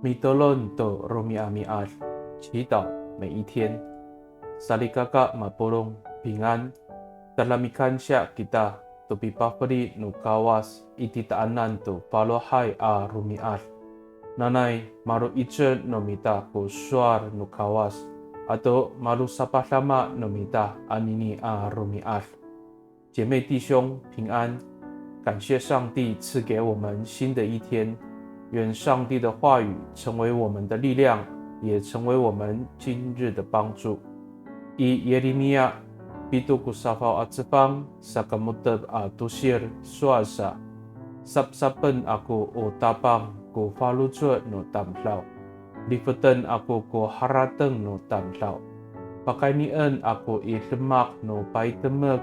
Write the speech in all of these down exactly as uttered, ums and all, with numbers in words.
Mitolon to romi'ami'ad, 祈祷每一天。Salikaka mapolong, 平安。Tada mikansiya kita to pipafeli no Kawas i titaanan to falohay a romi'ad. Nanay malo'icel no mita ko sowal no Kawas, ato malosapadama no mita anini a romi'ad. 姐妹弟兄平安，感谢上帝赐给我们新的一天，愿上帝的话语成为我们的力量，也成为我们今日的帮助。I Yirimiya pito ko safaw a cefang, saka mo^tep a tosir sowal sa, sapsapen ako o Tapang ko faloco' no tamdaw. Lifeten ako ko harateng no tamdaw. Pakaynien ako i demak no paytemek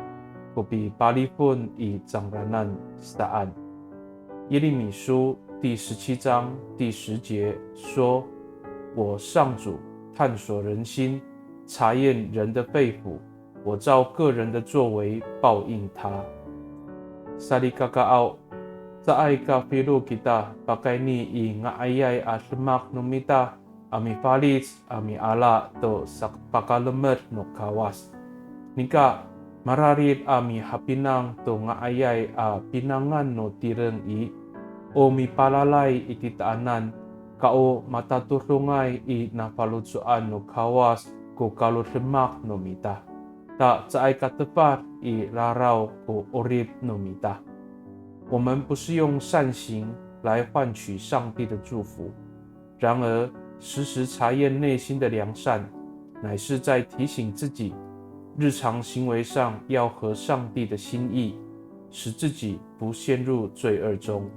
ko pipalifon i cangranan saan. 耶利米书第十七章第十节说：我上主探索人心，查验人的肺腑，我照各人的作为报应他。Salikakaaw, caay ka filo kita pakayni i nga'ayay a demak no mita a mifalic a miala to sa-, pakalemed no Kawas. Nika, mararid a mihapinang to nga'ayay a pinangan no tireng i, o mipalalay i titaanan, ka o matatodongay i nafaloco'an no Kawas ko kalodemak no mita. Ta caay ka tefad i raraw ko 'orip no mita. 我们不是用善行来换取上帝的祝福，然而时时查验内心的良善，乃是在提醒自己，日常行为上要合上帝的心意，使自己不陷入罪恶中。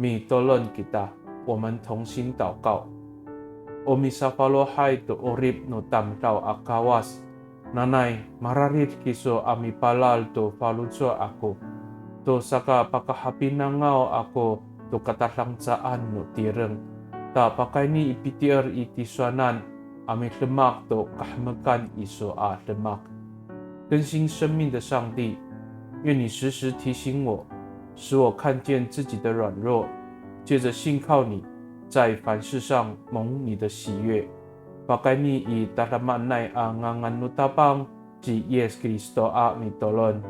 Mitolon kita, 我们同心祷告。O misafalohay to 'orip no tamdaw a Kawas, nanay mararid kiso a mipalal to faloco' ako, to sakapakahapinangaw ako to katadancaan no tireng, ta pakayni i pitier i tisowanan a midemak to kahemekan iso a demak. 更新生命的上帝，愿你时时提醒我，使我看见自己的软弱，借着信靠你，在凡事上蒙你的喜悦。Pakayni i tadamaanay a ngangan no Tapang ci Yis Kristo a mitolon.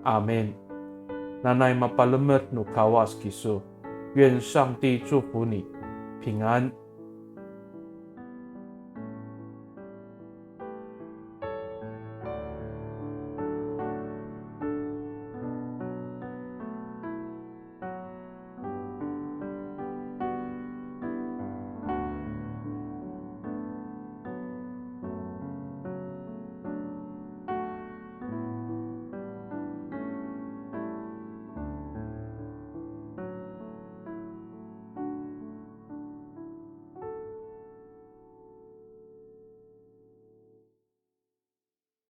Amin. Nanay mapalemed no Kawas kiso. 愿上帝祝福你，平安。